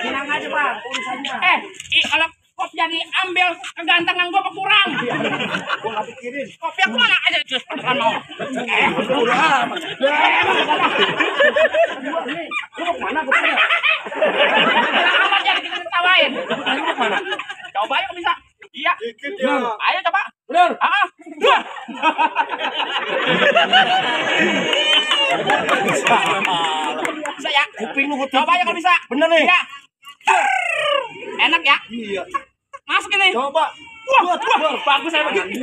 Bilang aja Bang, urusannya. Kalau kopi jadi ambil kegantengan gua apa kurang? Gua nggak pikirin. Kopi aku mana aja just kan mau. Udah. Lu mau kemana? Gua punya. Bilang amat jadi kita ketawain. Lu mau kemana? Coba aja bisa. Iya. Dikit ya. Ayo coba. Bener. Bisa ya? Kuping lu Coba aja kalau bisa. Bener nih. Iya. Enak ya? Iya. Masuk ini. Coba. Wah, bagus saya begini.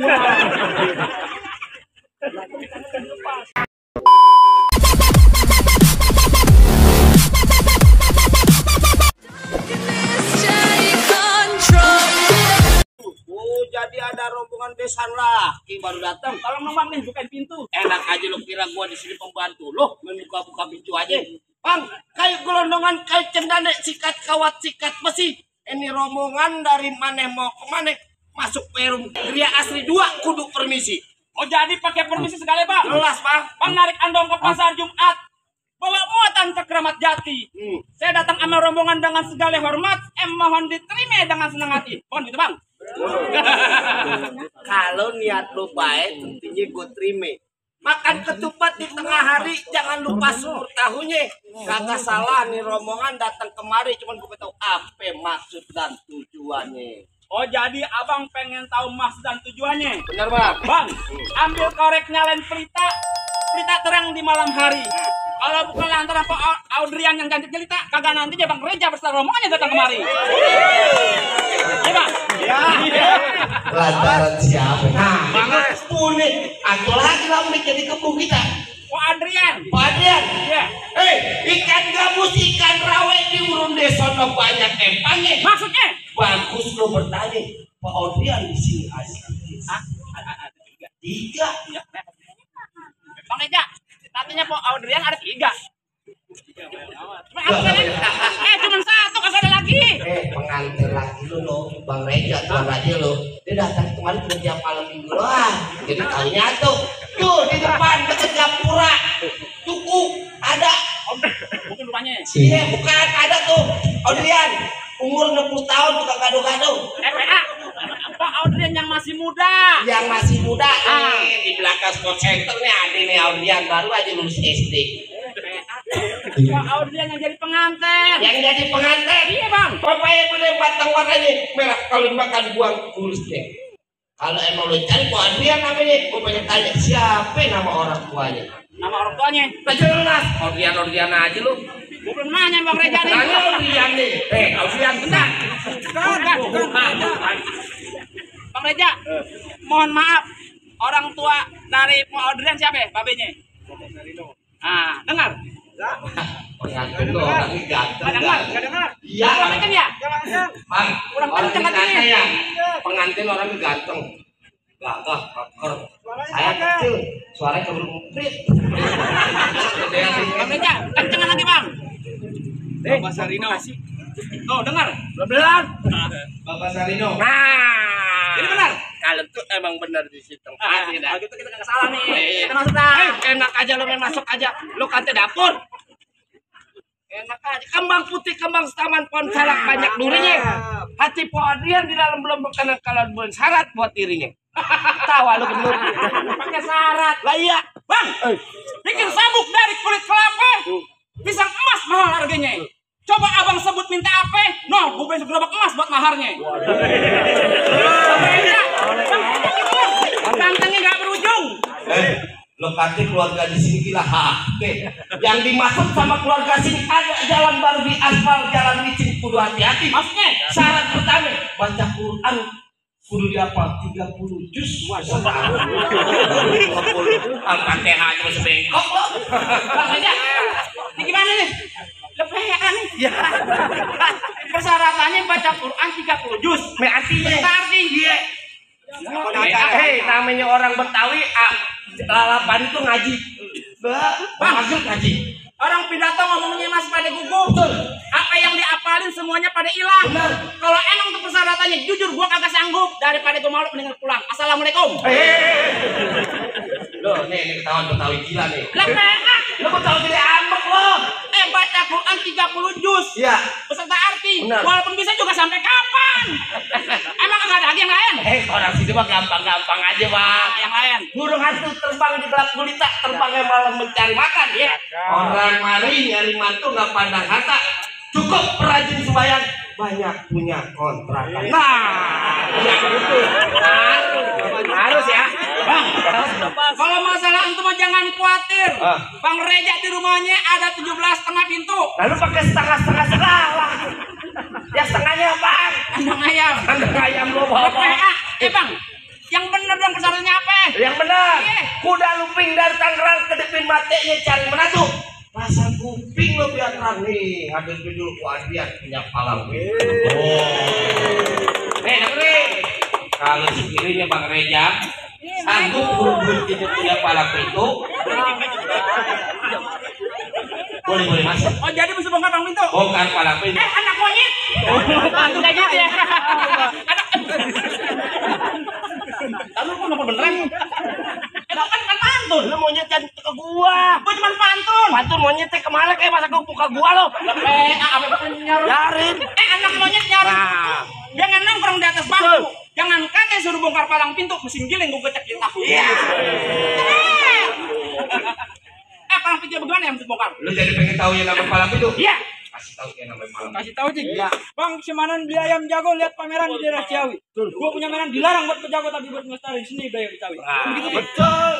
Oh, jadi ada rombongan besan laki baru datang. Tolong dong Bang nih, bukain pintu. Enak aja lo kira gua di sini pembantu lo, membuka-buka pintu aja. Bang, kayak gelondongan kayak cendana sikat kawat sikat besi. Ini rombongan dari mana mau ke mana? Masuk perum Gria Asri 2 kudu permisi. Oh jadi pakai permisi segala Bang? Jelas, Bang. Bang narik andong ke pasar Jumat. Bawa muatan ke Keramat Jati. Saya datang sama rombongan dengan segala hormat. Mohon diterima dengan senang hati. Mohon gitu Bang. Kalau niat lu baik, tentunya gue terima. Makan ketupat di tengah hari, jangan lupa sumur tahunya. Kagak salah nih rombongan datang kemari, cuman gue tahu apa maksud dan tujuannya. Oh jadi abang pengen tahu maksud dan tujuannya? Benar Bang? Bang, ambil korek nyalain pelita. Pelita terang di malam hari. Kalau bukan lantaran Pak Audrian yang ganti jelita, kagak nanti dia Bang Reja bersama rombongannya datang kemari. Iya Bang? Iya. Lantaran siapa? Nah, Bang unik. Aku lagi lah jadi kebun kita. Pak Adrian. Pak Adrian. Iya. Hei, ikan gabus, ikan rawe di urun desono banyak empangnya. Maksudnya? Bagus lo bertanya. Pak Adrian di sini ada. Ada Tiga. tiga. Bang Reja, katanya Pak Audrian ada 3. Cuma satu, kagak ada lagi. Pengantin laki lu lo, Bang Reja tuan raja lo. Dia datang kemarin kerja malam minggu doang. Jadi tahunya tuh di depan dekat Gapura. Tuku ada. Bukan rupanya. Iya, bukan ada tuh. Audrian, umur 60 tahun bukan gado-gado. PA. Pak Audrian yang masih muda. Yang masih muda nih di belakang sport center nih ada nih Audrian baru aja lulus SD. Pak Audrian yang jadi pengantin. Yang jadi pengantin. Iya Bang. Pokoknya boleh batang warnanya merah kalau dimakan buang kurus deh. Kalau emang lo cari Pak Audrian namanya, gue pengen tanya siapa nama orang tuanya. Nama orang tuanya. Nah jelas, Audrian aja lu. Gue belum nanya Bang Reja nih. Tanya Audrian nih. Audrian bentar. Bukan. Bang Reja, mohon maaf. Orang tua dari Pak Audrian siapa ya? Babenya? Dengar. Pengantin lo orangnya ganteng. Nggak dengar. Iya. Kurang kenceng ya? Bang, Kurang orang kenceng kita katanya. ya. Pengantin orangnya ganteng. Gagah, keker. Saya kecil, suaranya keburu nguprit. Bang Reja, kencengan lagi Bang. Bapak Sarino. Tuh, dengar. Benar. Bapak Sarino. Nah, Ini benar. kalau tuh emang benar di situ. Kalau gitu kita nggak salah nih. Iya. Kita masuk dah. Enak aja lo main masuk aja. Lo kate dapur. Enak aja. Kembang putih, kembang taman pohon salak banyak durinya. Hati Pak Adrian di dalam belum berkenan kalau bukan syarat buat dirinya. Tawa lo gendut. Pakai syarat. Lah iya. Bang, bikin sabuk dari kulit kelapa. Pisang emas mahal harganya. Coba abang sebut minta apa? No, gue besok gerobak emas buat maharnya. Tantangnya nggak berujung. Lo kate keluarga di sini gila HP. Yang dimaksud sama keluarga sini ada jalan baru di aspal, jalan licin kudu hati-hati. Maksudnya? Syarat pertama baca Quran kudu dihafal 30 juz. Al-Fatihah aja masih bengkok lo. Bang aja. Ini gimana nih? Lepehan nih. Persyaratannya baca Quran 30 juz. Artinya. Arti dia. Hei, namanya orang Betawi, lalapan itu ngaji. Maksud ngaji. Orang pidato ngomongnya masih pada gugup. Apa yang diapalin semuanya pada hilang. Kalau emang untuk persyaratannya jujur gua kagak sanggup. Daripada gua malu mendingan pulang. Assalamualaikum. Loh, nih ketahuan gila nih. Lah PA. Lo kok tahu jadi ambek lo? Baca Quran 30 juz. Iya. Beserta arti. Benar. Walaupun bisa juga sampai kapan? Emang nggak ada lagi yang lain? Orang sini mah gampang-gampang aja, Bang. Yang lain. Burung hantu terbang di gelap gulita, terbangnya malam mencari makan, ya. Orang mari nyari mantu nggak pandang harta. Cukup perajin sembahyang, banyak punya kontrakan. Nah, itu harus ya. Bang, kalau masalah itu mah jangan khawatir. Bang Reja di rumahnya ada 17 setengah pintu. Lalu pakai setengah-setengah segala. Ya setengahnya apaan? Kandang ayam. Kandang ayam lo bawa. PA. Bang, yang bener dong persyaratnya apa? Yang benar. Iya. Kuda lumping dari Tangerang ke Depin matenya cari menantu. Pasang kuping lo biar terang nih. Hadir dulu ku Adrian punya palang. Dengerin. Kalau sekiranya Bang Reja sanggup buru-buru kita punya palang itu, boleh masuk. Oh, jadi bisa bongkar palang pintu? Bongkar palang pintu. Anak monyet. Hantu kayak gitu ya. Anak. Lalu kok nomor beneran? Kan pantun. Lu monyet kan ke gua. Gua cuma pantun. Pantun monyetnya kemana kayak masa gua buka gua lo. Apa penyaru? Yarin. Anak monyet nyari. Nah. Jangan nongkrong di atas bangku. Jangan katanya suruh bongkar palang pintu, mesin giling gua gecekin tahu. Iya. Palang pintu bagaimana yang mesti bongkar? Lu jadi pengen tahu yang nama palang pintu? Iya. Kasih tahu yang nama palang. Kasih tahu Cik. Iya. Bang, Semanan beli ayam jago lihat pameran di daerah Ciawi. Gua punya mainan dilarang buat pejago tapi buat ngelestari seni budaya Ciawi. Nah, betul.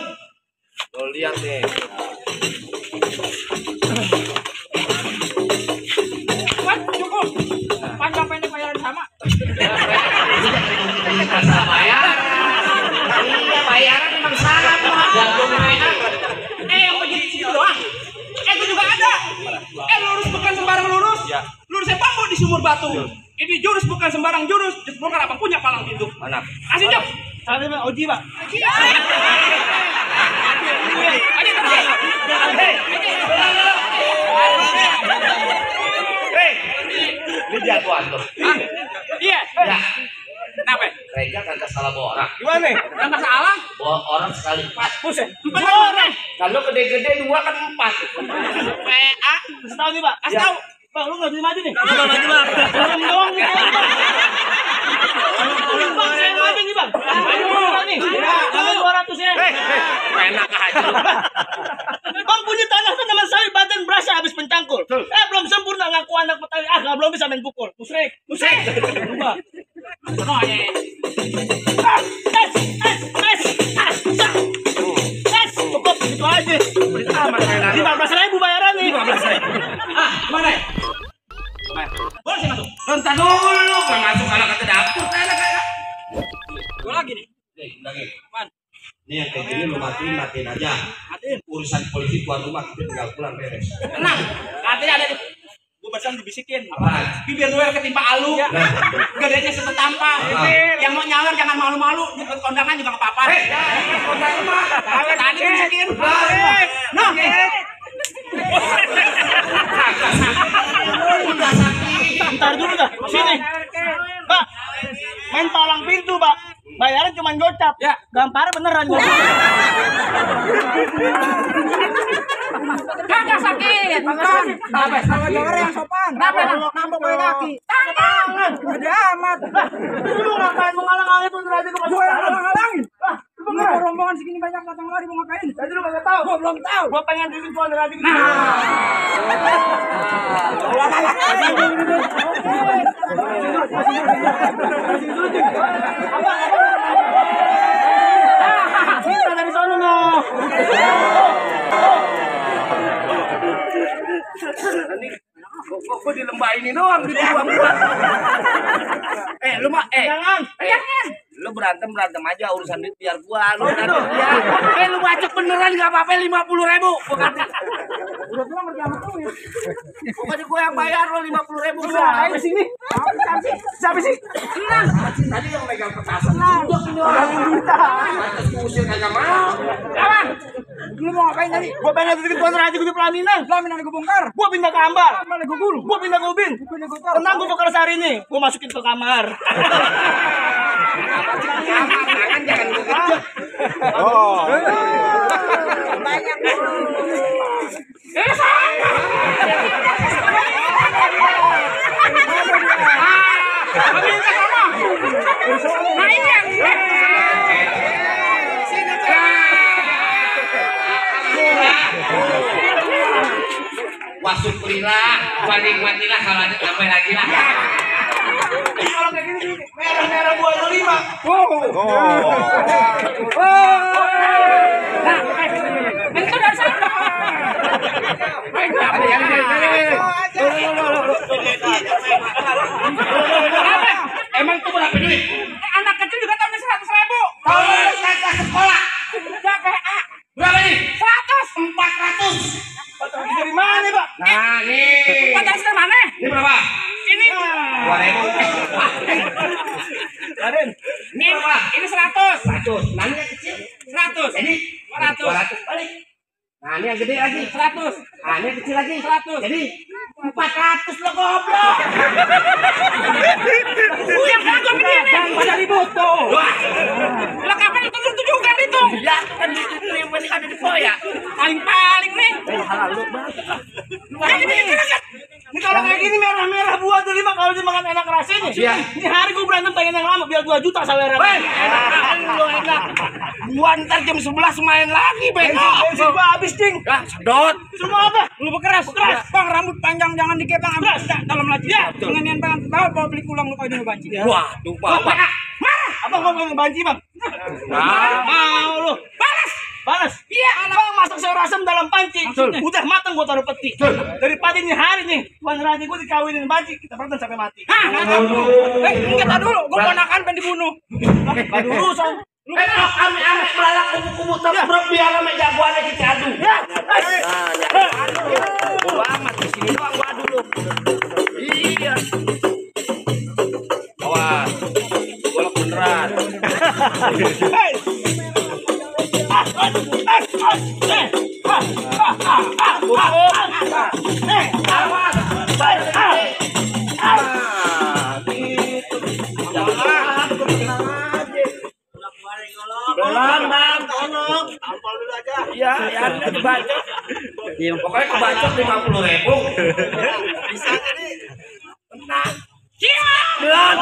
Lo lihat nih. Wah, cukup. Panjang pendek bayaran sama. Masa bayaran? Iya, bayaran memang sama. Jago mainan. Kok jadi situ doang? Itu juga ada. Lurus bukan sembarang lurus. Ya. Lurusnya bambu di sumur batu. Ini jurus bukan sembarang jurus. Jurus bongkar apa punya palang pintu. Mana? Kasih Jok. Salah Bang Oji, Pak. Hei, ini jagoan lo. Iya. Ya, Kenapa? Reja kan salah bawa orang. Gimana? Yang masalah? Bawa orang sekali 4. Buset. 4 orang. Kalau gede-gede 2 kan 4. PA. Kasih tahu nih, Pak. Kasih tahu. Bang, lu nggak bisa maju nih. Maju, Bang. Belum doang nih. Bang, saya maju nih, Bang. Maju nih. Ambil 200 ya. Enak aja. Bang punya tanah tanaman sawit badan berasa habis pencangkul. Belum sempurna ngaku anak petani. Belum bisa main pukul. Musrik. Coba. Cukup itu aja. 15.000 bayaran nih. 15.000. Mana? Boleh sih masuk. Nonton dulu, kan masuk anak ke dapur. Kayak. Gue lagi nih. Lagi. Man. Ini yang kayak gini lu matiin aja. Matiin. Urusan polisi tuan rumah kita tinggal pulang beres. Tenang. Katanya ada nih. Gue barusan dibisikin. Apaan? Bibir gue ketimpa alu. Gedenya setetampa. Yang mau nyawer jangan malu-malu. Di kondangan juga nggak apa-apa. Kondangan rumah. Tadi dibisikin. Nah. Bentar dulu dah. Sini. Pak. Main palang pintu, Pak. Bayaran cuma gocap. Ya. Gamparnya beneran. Kagak sakit. Tangan yang sopan. Kenapa? Nambok pakai kaki. Tangan. Gede amat. Lu ngapain menghalang-halangi tuh tadi lu masuk. Halang-halangin. Lu rombongan segini banyak datang lari mau ngapain? Tadi lu kagak tahu. Gua belum tahu. Gua pengen bikin tuan lagi. Kita dari sana noh. Kok di lembah ini doang dibuang-buang. Lu mah Jangan. lu berantem aja urusan duit biar gua lu berantem ya. Lu bacok beneran enggak apa-apa 50.000. Gua kata. Udah bilang kerja sama tuh ya. Pokoknya gua yang bayar lu 50.000 Udah, ayo sini. Siapa sih? Tenang. Tadi yang megang petasan. Udah punya orang yang minta. Atas kusir kagak mau. Kawan. Lu mau ngapain tadi? Gua pengen nunjukin Tuan Raja gue di pelaminan. Pelaminan gue bongkar. Gua pindah ke Ambar. Mana gue gulung? Gua pindah ke Ubin. Bukannya gue tahu. Tenang, gua bakal sehari ini. Gua masukin ke kamar. Tangan jangan begitu. Oh. Banyak. Nah ini yang Wasuk lila, waning-wanilah kalau ada tambah lagi lah. kalau kayak gini merah-merah buah delima. Itu dari sana. Emang itu berapa duit? Anak kecil juga tahunya 100.000. Kalau kagak sekolah DPA berapa nih? 100. 400. Dari mana, Pak? Nah nih. Potensi dari mana? Ini berapa? Ini 2.000. Raden, Ini berapa? ini 100. 100. Nah ini yang kecil. 100. Jadi 200. 200 balik. Nah ini yang gede lagi. 100. Nah ini yang kecil lagi. 100. Jadi 400 lo goblok. Yang kagak begini. pada ribut tuh. Wah. Lah kapan itu juga itu? Ya kan itu yang penting ada di foya. Paling nih. Ini kalau kayak gini merah-merah buah delima kalau dimakan enak rasanya. Iya. Ini hari gua berantem pengen yang lama biar 2 juta sawer. Weh, lu enak. Gua ntar jam 11 main lagi, bego. Bensin gua habis, Ding. Ah, sedot. Semua apa? Lu bekeras. Bang, rambut panjang jangan dikepang ambil dalam lagi. Ya, dengan yang pengen bawa beli pulang lu kau ini banci. Waduh, Bapak. Abang ngomong yang banci, Bang. Nah, Mau lu. Balas. Iya, Bang masak sayur asam dalam panci. Udah matang gua taruh peti. Daripada ini hari nih, Tuan Raja gua dikawinin banci, kita berantem sampai mati. Kita dulu, gua ponakan pengen dibunuh. Aduh, urusan. ame melalak kubu-kubu terbrok biar ame jagoannya kita adu. Ya. Gua amat di sini doang gua adu lu. Iya. Awas. Golok beneran. Hei. Belum, Bang, tolong. Ampal dulu aja. Iya, ya, kebacok. Pokoknya kebacok 50.000. Bisa jadi. Tenang. Belum.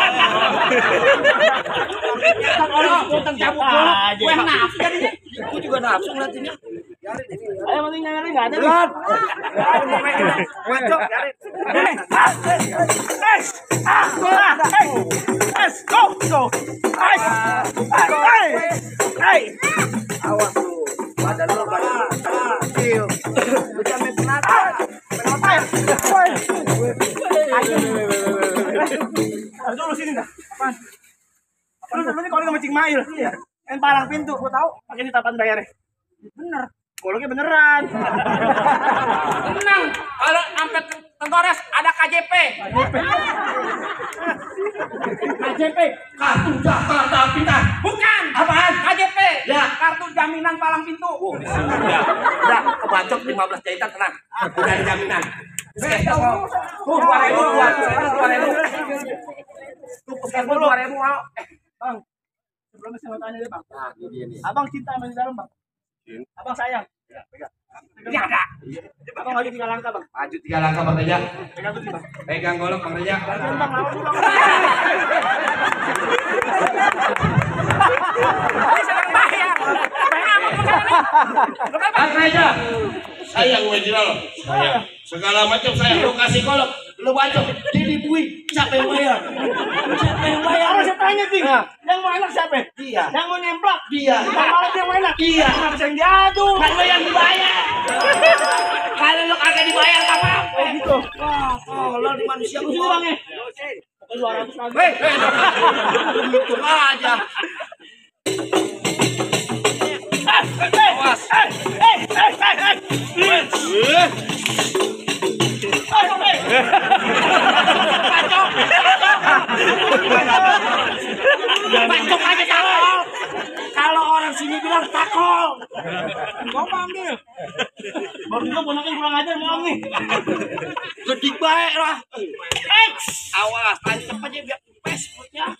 Orang utang cabut dulu. Gue yang nafsu jadinya. Aku juga nafsu ngeliatinnya. Ayo penting nyari enggak ada. Belum. Kebacok, cari. Awas lu. Badan lu badan kecil. Lu jangan penata. Dulu sini dah. Apaan? Apaan namanya kalau sama Cing Mail? Iya. Yang palang pintu, gua tahu. Pakai ini tapan bayarnya. Bener. Goloknya beneran. Tenang. Kalau sampai Tenggores ada KJP. KJP. Kartu Jakarta Pintar. Bukan. Apaan? KJP. Ya. Kartu jaminan palang pintu. Udah, kebacok 15 jahitan tenang. Udah ada jaminan. Tuh 2.000 buat 2.000. Tuh pesan gua 2.000 mau. Bang. Sebelumnya saya mau tanya deh, Bang. Nah, ini dia nih. Abang cinta sama di dalam, Bang? Abang sayang? Ya, pegang. Ya ada. Abang maju 3 langkah, Bang. Maju 3 langkah Bang Reja. Pegang tuh sih, Bang. Pegang golok Bang Reja. Jangan, Bang. Lawan dulu, Bang. Ini sedang bayar. Bang Reja. Sayang Wejira lo. Sayang. Segala macam sayang. Lu kasih golok. Lu bacok. Jadi bui. Siapa yang bayar? Siapa yang bayar? Harus saya tanya, Ting. Yang mau enak siapa? Dia. Yang mau nemplak? Dia. Yang malah dia mau enak? Iya. Kenapa saya yang diadu? Kan lo yang dibayar. Kalau lo kagak dibayar gak apa-apa. Oh, gitu. Oh, lo di manusia Sini, gua. Bang, ya. Oke, 200 lagi. Gitu aja. Awas. Bacok aja cakep. Kalau orang sini bilang Benar takol. Gua panggil. Baru juga bonaknya kurang ajar mau nih. Gede baik lah. Awas, tancap aja biar kempes perutnya.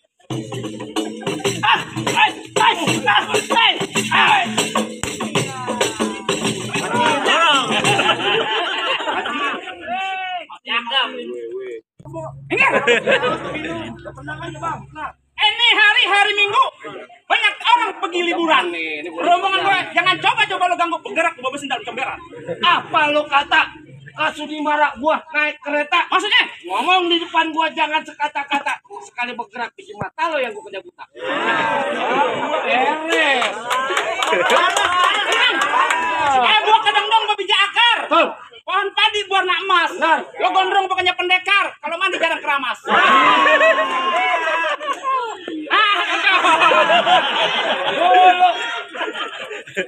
Ini hari Minggu. Banyak orang pergi liburan. Rombongan gue, jangan coba-coba lo ganggu bergerak gue sendal comberan. Apa lo kata? Kasudi marah gua naik kereta. Maksudnya? Ngomong di depan gua jangan sekata-kata. Sekali bergerak bikin mata lo yang gua kerja buta. Beres. Gua kedong-dong babija akar. Tuh. Pohon padi berwarna emas. Benar. Lo gondrong pokoknya pendekar. Kalau mandi jarang keramas.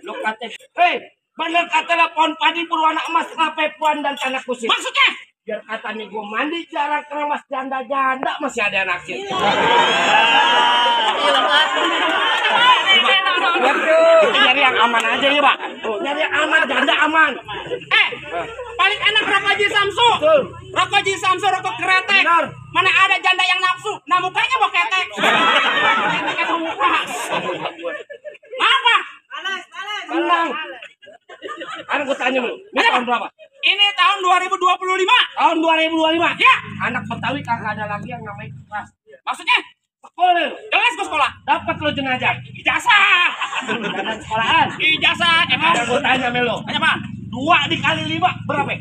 Lo kata, hei, bener kata lah pohon padi berwarna emas, kenapa puan dan tanah kusir? Maksudnya? Biar katanya gue mandi jarang keramas, janda-janda masih ada naksir. Kita nyari yang aman aja ya, Pak. Tuh, nyari yang aman, janda aman. Paling enak rokok Haji Samsu. Betul. Rokok Haji Samsu, rokok kretek. Benar. Mana ada janda yang nafsu, nah mukanya mau ketek. Ketek sama muka. Apa? Tenang. Sekarang gue tanya lu, ini tahun berapa? Ini tahun 2025. Tahun 2025. Ya, Anak Betawi kagak ada lagi yang namanya kelas. maksudnya Sekolah. jelas ke sekolah. Dapat lo jenazah. Ijazah. Jangan sekolahan. Ijazah, emang. Ada gue tanya sama lo. Tanya apa? 2 dikali 5 berapa? 2.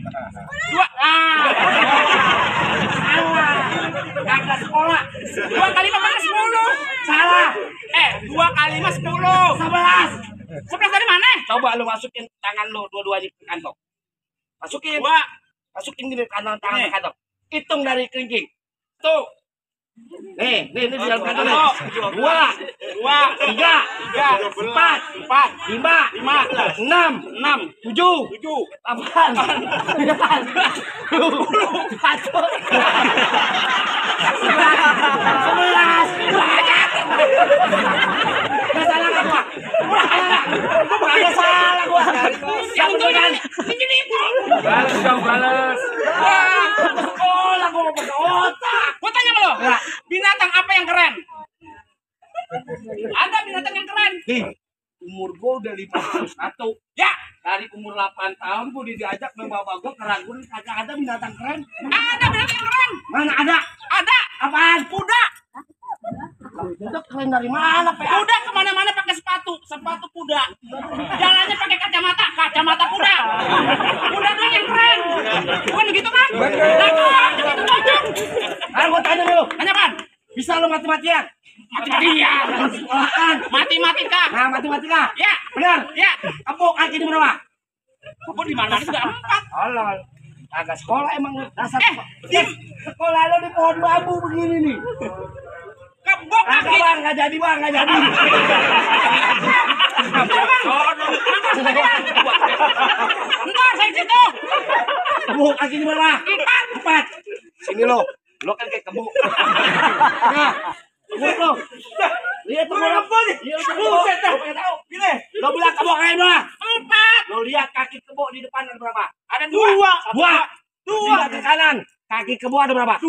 Salah. Kagak sekolah. 2 kali 5 mana 10? Salah. 2 kali 5 10. 11. 11 dari mana? Coba lo masukin tangan lo dua-duanya ke kantong. Masukin. Masukin gini tangan ke kantong. Hitung dari kelingking. Tuh. Nih di dalam kantong nih. 2, 3, 4, 5, 6, 7, 8, Yang itu kan. Ini itu. Balas. Sekolah gua pakai otak. Gua tanya sama lo. Binatang apa yang keren? Ada binatang yang keren. Nih, umur gua udah 51. Ya, Dari umur 8 tahun gua diajak sama bapak gua ke Ragunan, kagak ada binatang keren. ada binatang yang keren. Mana ada? Ada. Apaan? Kuda. Kuda keren dari mana, Pak? Kuda kemana-mana pakai sepatu kuda. Jalannya pakai kacamata kuda. Kuda doang yang keren. Bukan gitu kan? Nah, gitu cocok. Sekarang gua tanya lu. Tanya apaan? Bisa lu mati-matian? Matematika. Sekolahan. Matematika. Nah, matematika. Ya, Benar? ya. Kebuk kaki di berapa? Kamu di mana juga 4. Allah. Agak sekolah emang lu. Dasar Dim. sekolah lu di pohon bambu begini nih. Kebok Kagak kaki. bang, nggak jadi bang, nggak jadi. Entar saya situ. Kebuk kaki di berapa? 4. Sini lo. Lo kan kayak kebuk. Nah, kebuk lo. Lihat tuh apa nih? Buset dah. Tahu. Gini. Lo bilang kebuk kayak berapa? 4. Lo lihat kaki kebuk di depan ada berapa? Ada 2. 2. Lihat ke kanan. Kaki kebuk ada berapa? 2.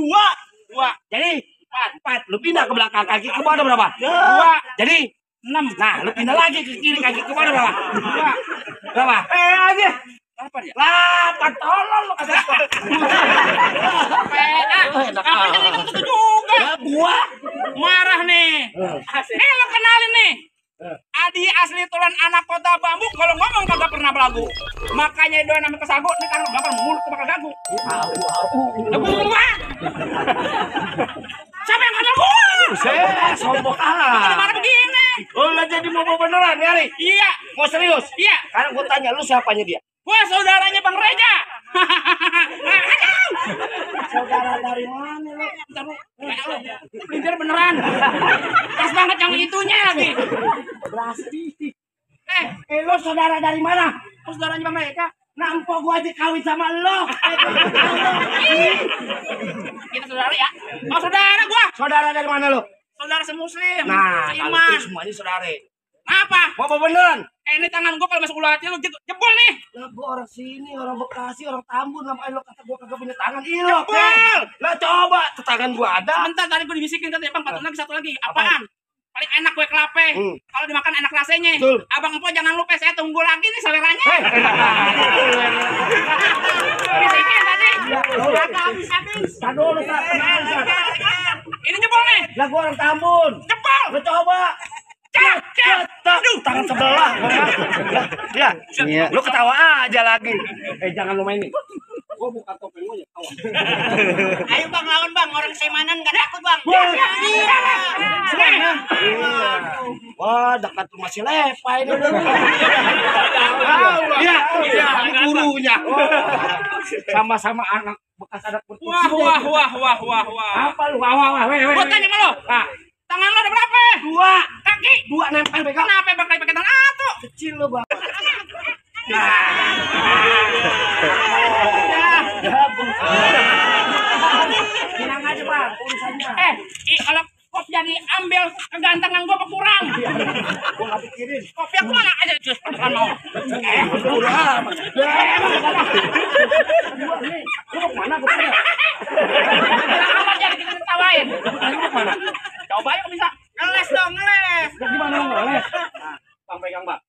Jadi 4. Lu pindah ke belakang, kaki kebuk ada berapa? 2. Jadi 6. Nah, lu pindah lagi ke kiri, kaki kebuk ada berapa? 2. Berapa? Aja. Apa dia? 8. Tolong lu kata. Apa yang itu juga? Ya gua. Marah nih. Nih lo kenalin nih. Adi asli tulen anak kota bambu, kalau ngomong kagak pernah belagu. Makanya doan nama kesagu, nih kan gampang mulut bakal gagu. Gua. Siapa yang kenal gua? Sombong kalah. Mana begini? Lu lah jadi mau beneran nyari? Iya, Mau serius? iya. Sekarang gua tanya lu siapanya dia? Gua saudaranya Bang Reja. Saudara dari mana lu? Bentar lu, kayak lu. Pelintir beneran. Pas banget yang itunya lagi. Plastik. Lu saudara dari mana? Terus saudaranya Bang Reja. Nampak gua aja kawin sama lo. Kita saudara ya. Oh saudara gua. Saudara dari mana lo? Saudara semuslim. Nah, kalau seiman. itu semuanya saudara. Apa? Mau apa beneran? Ini tangan gua kalau masuk ulu hati lu jebol nih. Lah gua orang sini, orang Bekasi, orang Tambun, ngapain lo kata gua kagak punya tangan? Iya, Jebol. Lah coba, tuh tangan gua ada. Sebentar tadi gua dibisikin katanya, Bang, satu lagi. Apaan? Paling enak kue kelape. Kalau dimakan enak rasanya. Betul. Abang Empo jangan lupa saya tunggu lagi nih seleranya. Bisikin tadi. Habis. Tar dulu, Tar. Ini jebol nih. Lah gua orang Tambun. Jebol. Lo coba. Aduh, tangan sebelah. Ya, lu ketawa aja lagi. Jangan lu main nih. Gua buka topeng gua ya. Ayo Bang, lawan Bang. Orang Semanan gak takut Bang. Semana. Wah, dekat rumah si Lepa ini. Iya, gurunya. Sama-sama anak bekas anak berkucing. Wah. Apa lu? Wah. Gua tanya sama lo. Tangan lo ada berapa? 2. Kaki. 2 nempel pegang. Kenapa bakal pakai tangan satu? Kecil lo, Bang. Bilang aja, Bang. Urusannya. Kalau kopiah diambil kegantengan gua apa kurang? Gua enggak pikirin. Kopiah gua mana aja jus kan mau. Udah amat. Lu mau mana gua tanya? Amat jadi kita ketawain. Lu mau mana? Coba aja kok bisa. Ngeles dong, ngeles. Gimana mau ngeles? Bang pegang, Bang.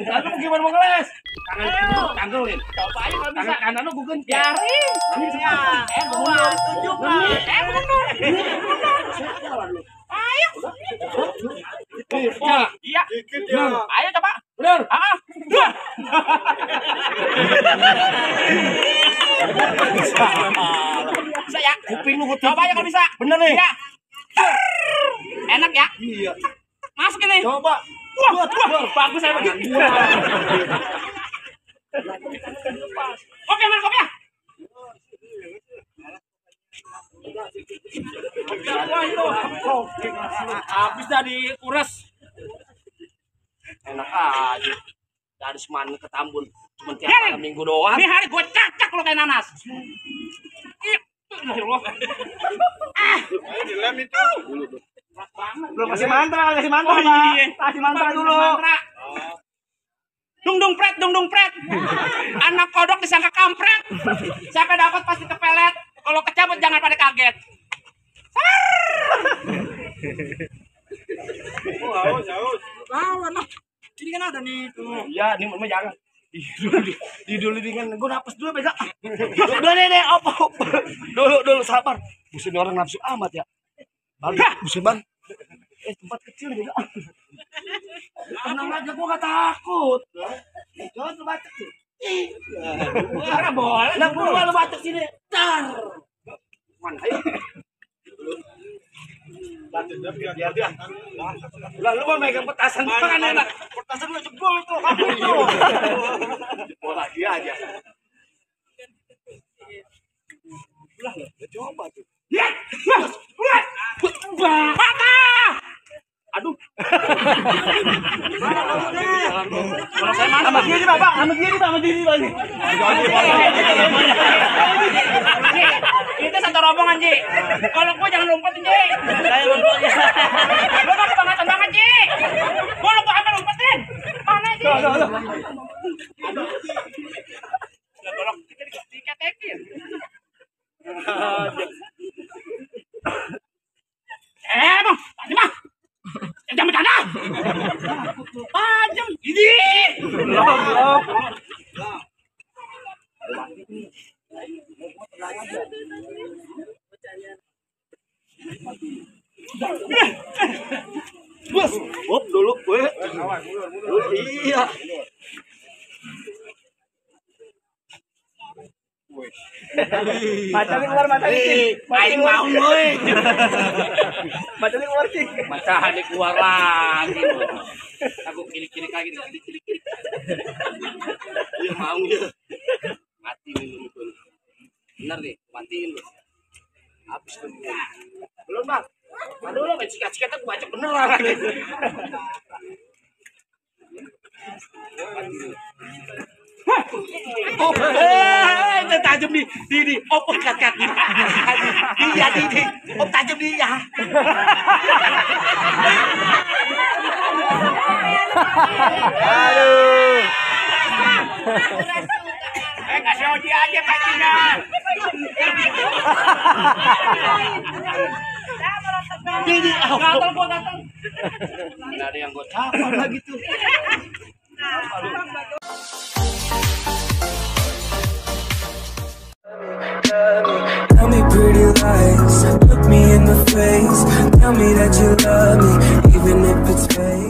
Lalu gimana mau ngeles? Tangan kiri lu tanggalin. Coba aja kalau bisa. Tangan kanan lu gua genjot. Biarin. Gua tunjuk Bang. Mundur. Ayo. Iya. Ayo coba. Bener. Bisa ya? Kuping lu gua Coba aja kalau bisa. Bener nih. Ya. Enak ya? Iya. Masukin nih. Coba. Wah, bagus saya begini. Kopi mana kopi ya? Wah itu. Habis dah dikuras. Enak aja. Dari Semana ke Tambun cuma tiap Nih, malam minggu doang. Ini hari gue cacak lo kayak nanas. Belum kasih mantra, Oh iya. Kasih mantra dulu. Dung pret. Anak kodok disangka kampret. Siapa dapat pasti kepelet. Kalau kecabut jangan pada kaget. Lawan lah. Ini kan ada nih tuh. Iya, ini mama jangan. Dulu dengan gue napas dulu beda. Udah nih, apa? Dulu sabar. Buset orang nafsu amat ya. Bang, buset bang. Tempat kecil beda. Tenang aja, gue gak takut. Jangan lu batuk sih. Karena boleh. Lah gua lu batuk sini. Tar. Mana ayo. Biar dia. Lah lu mau megang petasan kan enak. Petasan lu jebol tuh. Jebol lagi aja. Lah, coba tuh. Ya. Patah. Aduh. Kalau saya mana? Sama diri, Bapak. Sama diri, Bang. Kita satu rombongan, Ji. Kalau gua jangan lumputin, Ji. Saya lumputnya. Lu mah kebangetan banget, Ji. Gua lu ambil lumputin. Mana, Ji? Tolong diketekin. Bang, tadi mah. Jangan bercanda. Tajam. Ini. Belum. Bos, hop dulu gue. Iya. Macamnya keluar macamnya. Aing mau gue. Macamnya keluar sih. Macamnya keluar lagi. Aku kiri-kiri lagi. Kiri-kiri. Iya mau ya. Mati nih lu. Bener nih, matiin lu. Habis lu. Belum, Bang. Aduh lo main sikat-sikat aku baca bener lagi. Oh, itu tajam di opor kat iya di tajam dia. Aduh. Kasih Oji aja pacingan. Gatal gua gatal. Mana ada yang gue capar lagi tuh. Tell me pretty lies, look me in the face. Tell me that you love me, even if it's fake.